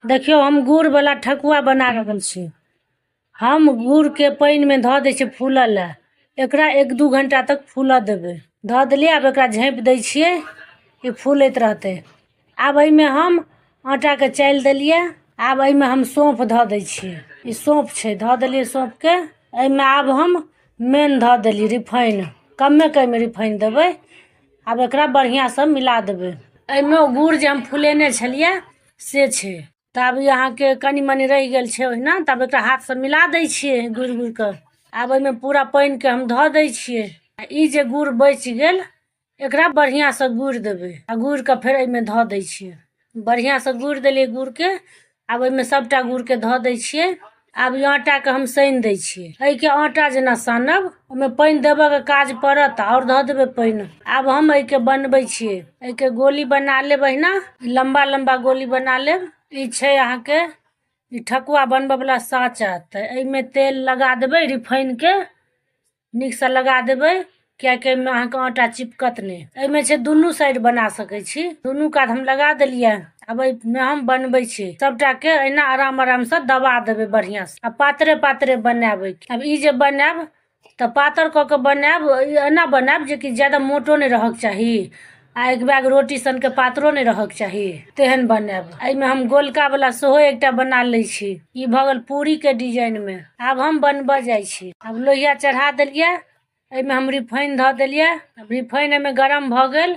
देखियौ, हम गुड़वला ठकुआ बना रहल छी। हम गुड़के पानिमे धऽ दै छियै फूलऽ लए। एकरा 1-2 घंटा तक फूलऽ देबै। धऽ देलियै, आब एकरा झाँपि दै छियै, ई फूलैत रहतै। आब एहिमे हम आटाके चालि देलियै। आब एहिमे हम सौंफ धऽ दै छियै। ई सौंफ छै, धऽ देलियै सौंफके एहिमे। आब हम मेन धऽ देलियै रिफाइन, कम्मे कमे रिफाइन देबै। आब एकरा बढ़िआँसँ मिला देबै। एहिमे ओ गुड़ जे हम फुलेने छलियै से छै। तऽ आब ई अहाँके कनि मनि रहि गेल छै ओहिना, तऽ आब एकरा हाथसँ मिला दै छियै गुड़ि गुड़ि कऽ। आब एहिमे पूरा पानिके हम धऽ दै छियै आ ई जे गुड़ बचि गेल, एकरा बढ़िआँसँ गुड़ि देबै आ गुड़ि कऽ फेर एहिमे धऽ दै छियै। बढ़िआँसँ गुड़ि देलियै गुड़के। आब एहिमे सभटा गुड़के धऽ दै छियै। आब ई आटाके हम सानि दै छियै। एहिके आटा जेना सानब, ओहिमे पानि देबऽके काज पड़त, आओर धऽ देबै पानि। आब हम एहिके बनबै छियै। एहिके गोली बना लेब, अहिना लम्बा लम्बा गोली बना लेब। ई छै अहाँके ई ठकुआ बनबऽवला साँचा। तऽ एहिमे तेल लगा देबै, रिफाइनके नीकसँ लगा देबै, किएकि एहिमे अहाँके आटा चिपकत नहि। एहिमे छै दुनू साइड बना सकै छी। दुनू कात हम लगा देलियै। आब एहिमे हम बनबै छी। सभटाके एहिना आराम आरामसँ दबा देबै बढ़िआँसँ आ पातरे पातरे बनायब। आब ई जे बनायब तऽ पातर कऽ कऽ बनायब। एना बनायब जेकि ज्यादा मोटो नहि रहक चाही आ एक बैग रोटी सनके पातरो नहि रहक चाही, तेहन बनायब। एहिमे हम गोलका वाला सेहो एकटा बना लै छी। ई भऽ गेल पूरीके डिजाइनमे। आब हम बनबऽ जाइ छी। आब लोहिया चढ़ा देलियै, एहिमे हम रिफाइन धऽ देलियै। रिफाइन एहिमे गरम भऽ गेल।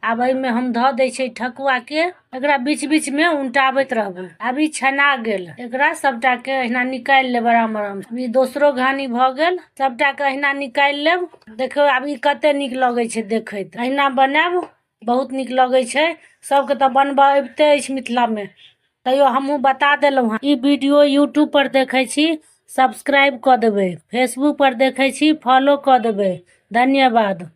आब एहिमे हम धऽ दै छियै ठकुआके। एकरा बीच बीचमे उल्टाबैत रहबै। आब ई छना गेल। एकरा सभटाके एहिना निकालि लेब आराम आराम। ई दोसरो घानी भऽ गेल। सभटाके एहिना निकालि लेब। देखियौ, आब ई कते नीक लगै छै देखैत। एहिना बनायब, बहुत नीक लगै छै। सभके तऽ बनबऽ अबिते अछि मिथिलामे, तैयो हमहूँ बता देलहुँ हँ। ई वीडियो यूट्यूब पर देखै छी, सब्सक्राइब कऽ देबै। फेसबुक पर देखै छी, फॉलो कऽ देबै। धन्यवाद।